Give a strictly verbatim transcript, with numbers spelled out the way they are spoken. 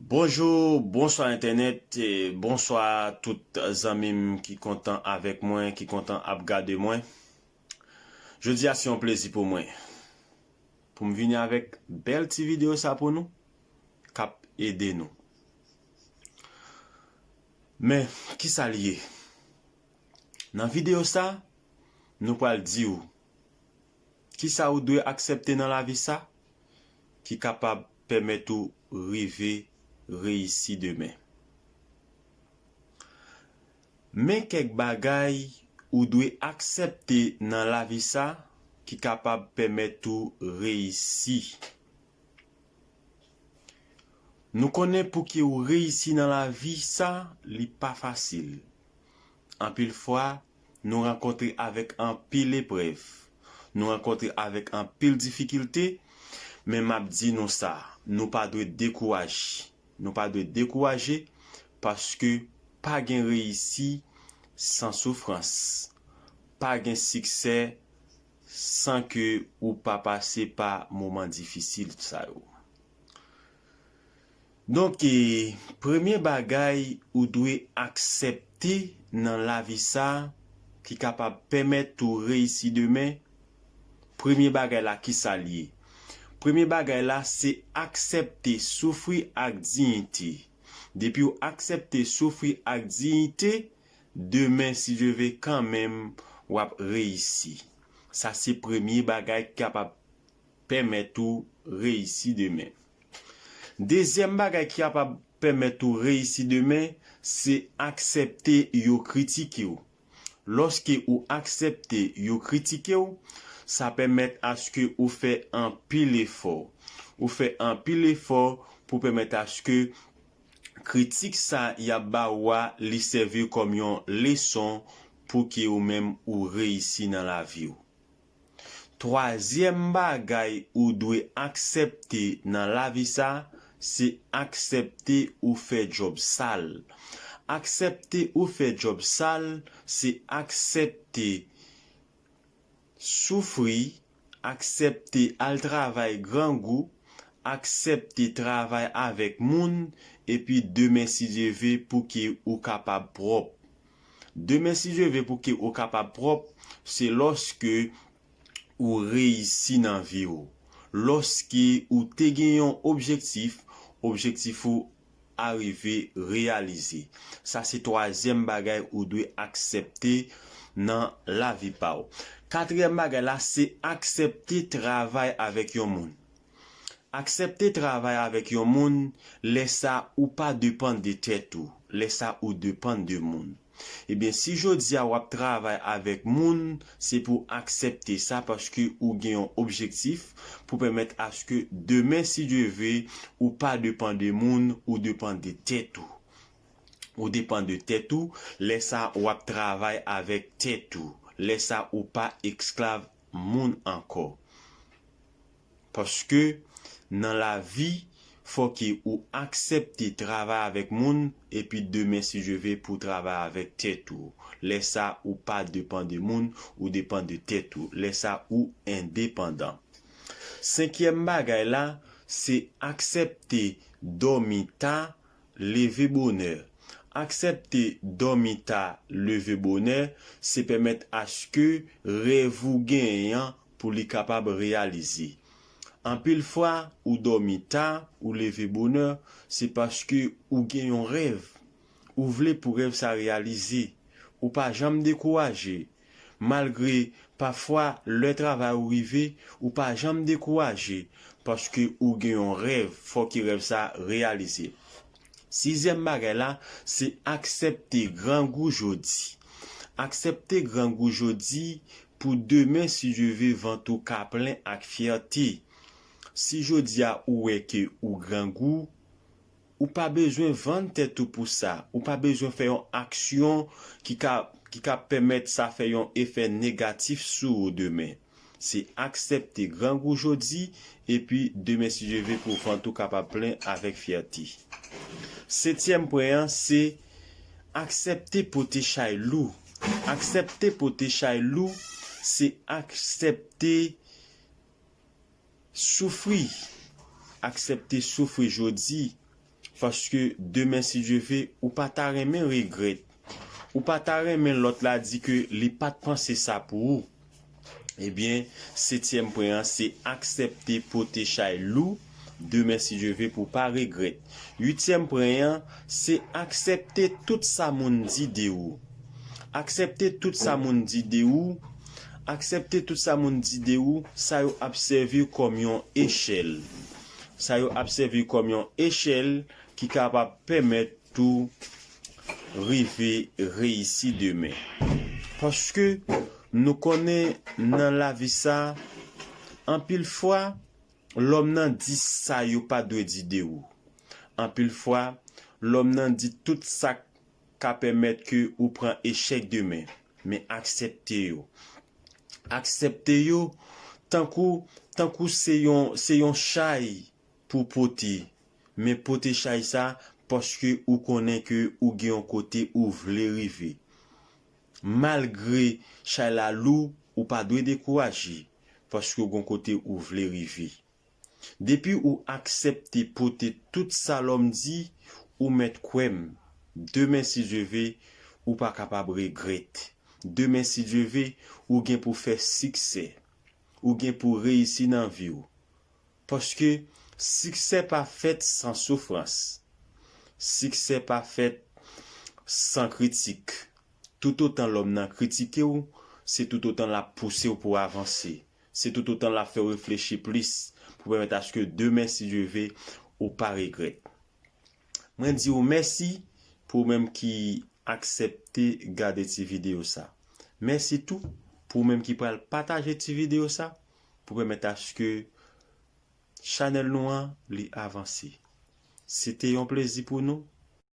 Bonjou, bonswa entènèt, e bonswa tout zanmi m ki kontan avèk mwen, ki kontan ap gade mwen. Jodi a se yon plezi pou mwen pou m vini avèk bèl ti videyo sa pou nou, k ap ede nou. Men, kisa l ye? Nan videyo sa, nou pral di w kisa ou dwe aksepte nan lavi sa ki kapab pèmèt ou rive reyisi demen. Men kèk bagay ou dwe aksepte nan lavi sa ki kapab pèmèt ou reyisi. Nou konnen pou ke ou reyisi nan lavi sa, li pa fasil. Anpil fwa, nou rankontre avèk anpil eprèv. Nou rankontre avèk anpil difikilte, men m ap di nou sa, nou pa dwe dekouraje. Nou pa dwe dekouraje, paske pa gen reyisi san soufrans. Pa gen siksè san ke ou pa pase pa moman difisil sa yo. Donk, e, premye bagay ou dwe aksepte nan lavi sa ki kapab pèmèt ou reyisi demen, premye bagay la, kisa l ye? Premye bagay la, se aksepte soufri ak diyite. Depi w aksepte soufri ak diyite, demen, si Dye ve, kanmenm, w ap reyisi. Sa se premye bagay ki kapab pèmèt ou reyisi demen. Dezyèm bagay ki kapab pèmèt ou reyisi demen, se aksepte yo kritike w. Lòske ou aksepte yo kritike w, sa pèmèt aske ou fè anpil efò. Ou fè anpil efò pou pèmèt aske kritik sa y ap ba ou a, li sèvi kòm yon leson pou ke ou menm ou reyisi nan lavi w. Twazyèm bagay ou dwe aksepte nan lavi sa, se aksepte ou fè djòb sal. Aksepte ou fè djòb sal, se aksepte soufri, aksepte al travay grangou, aksepte travay avèk moun, epi demen, si Dye ve, pou ke ou kapab pwòp. Demen, si Dye ve, pou ke ou kapab pwòp, se lòske ou reyisi nan vi w. Lòske ou te gen yon objektif, objektif ou arive reyalize. Sa se twazyèm bagay ou dwe aksepte nan lavi pa w. Katriyèm bagay la, se aksepte travay avèk yon moun. Aksepte travay avèk yon moun, lè sa ou pa depann de tèt ou, lè sa ou depann de moun. Ebyen, si jodi a w ap travay avèk moun, se pou w aksepte sa paske ou gen yon objektif pou pèmèt aske demen, si Dye ve, ou pa depann de moun, ou depann de tèt ou. Ou depann de tèt ou, lè sa w ap travay avèk tèt ou, lè sa ou pa esklav moun ankò. Paske nan lavi, fòke ou aksepte travay avèk moun, epi demen, si Dye ve, pou w travay avèk tèt ou. Lè sa, ou pa depann de moun, ou depann de tèt ou. Lè sa, ou endepandan. Senkyèm bagay la, se aksepte dòmi ta, leve bonè. Aksepte dòmi ta, leve bonè, se pèmèt aske rèv ou genyen an pou li kapab reyalize. Anpil fwa, ou dòmi ta, ou leve bonè, se paske ou gen yon rèv. Ou vle pou rèv sa reyalize. Ou pa janm dekouraje. Malgre, pafwa, lè travay ou rive, ou pa janm dekouraje, paske ou gen yon rèv, fòke rèv sa reyalize. Sizyèm bagay la, se aksepte grangou jodi. Aksepte grangou jodi pou demen, si Dye ve, vant ou ka plen ak fyète. Si jodi a ou wè ke ou grangou, ou pa bezwen vann tèt ou pou sa. Ou pa bezwen fè yon aksyon ki ka, ki ka pèmèt sa fè yon efè negatif sou ou demen. Se aksepte grangou jodi, epi demen, si Dye ve, pou vant ou kapab plen avèk fyète. Setyèm pwen an, se aksepte pote chay lou. Aksepte pote chay lou, se aksepte soufri. Aksepte soufri jodi, Paske demen, si Dye ve, ou pa ta renmen regrèt. Ou pa ta renmen lòt la di ke li pa t panse sa pou ou. Ebyen, setyèm pwen an, se aksepte pote chay lou demen, si Dye ve, pou w pa regrèt. Uityèm pwen an, se aksepte tout sa moun di de ou. Aksepte tout sa moun di de ou. Aksepte tout sa moun di de ou, sa yo ap sèvi kòm yon echèl. Sa yo ap sèvi kòm yon echèl ki kapab pèmèt ou rive reyisi demen. Paske nou konnen nan lavi sa, anpil fwa, lòm nan di sa yo pa dwe di de ou. Anpil fwa, lòm nan di tout sa k ka pèmèt ke ou pran echèk demen. Men aksepte yo. Aksepte yo tankou, tankou se yon, se yon chay pou pote. Men pote chay sa paske ou konnen ke ou gen yon kote ou vle rive. Malgre chay la lou, ou pa dwe dekouraje paske ou gen yon kote ou vle rive. Depi ou aksepte pote tout sa lòm di, ou mèt kwè m, demen, si Dye ve, ou pa kapab regrèt. Demen, si Dye ve, ou gen pou fè siksè. Ou gen pou reyisi nan vi w. Paske siksè pa fèt san soufrans. Siksè pa fèt san kritik. Toutotan lòm nan kritike w, se toutotan l ap pouse w pou w avanse. Se toutotan l ap fè w reflechi plis pou pèmèt aske demen, si Dye ve, ou pa regrèt. Mwen di w mèsi pou ou menm ki aksepte gade ti videyo sa. Mèsi tou pou ou menm ki pral pataje ti videyo sa pou pèmèt aske chanèl nou an li avanse. Se te yon plezi pou nou.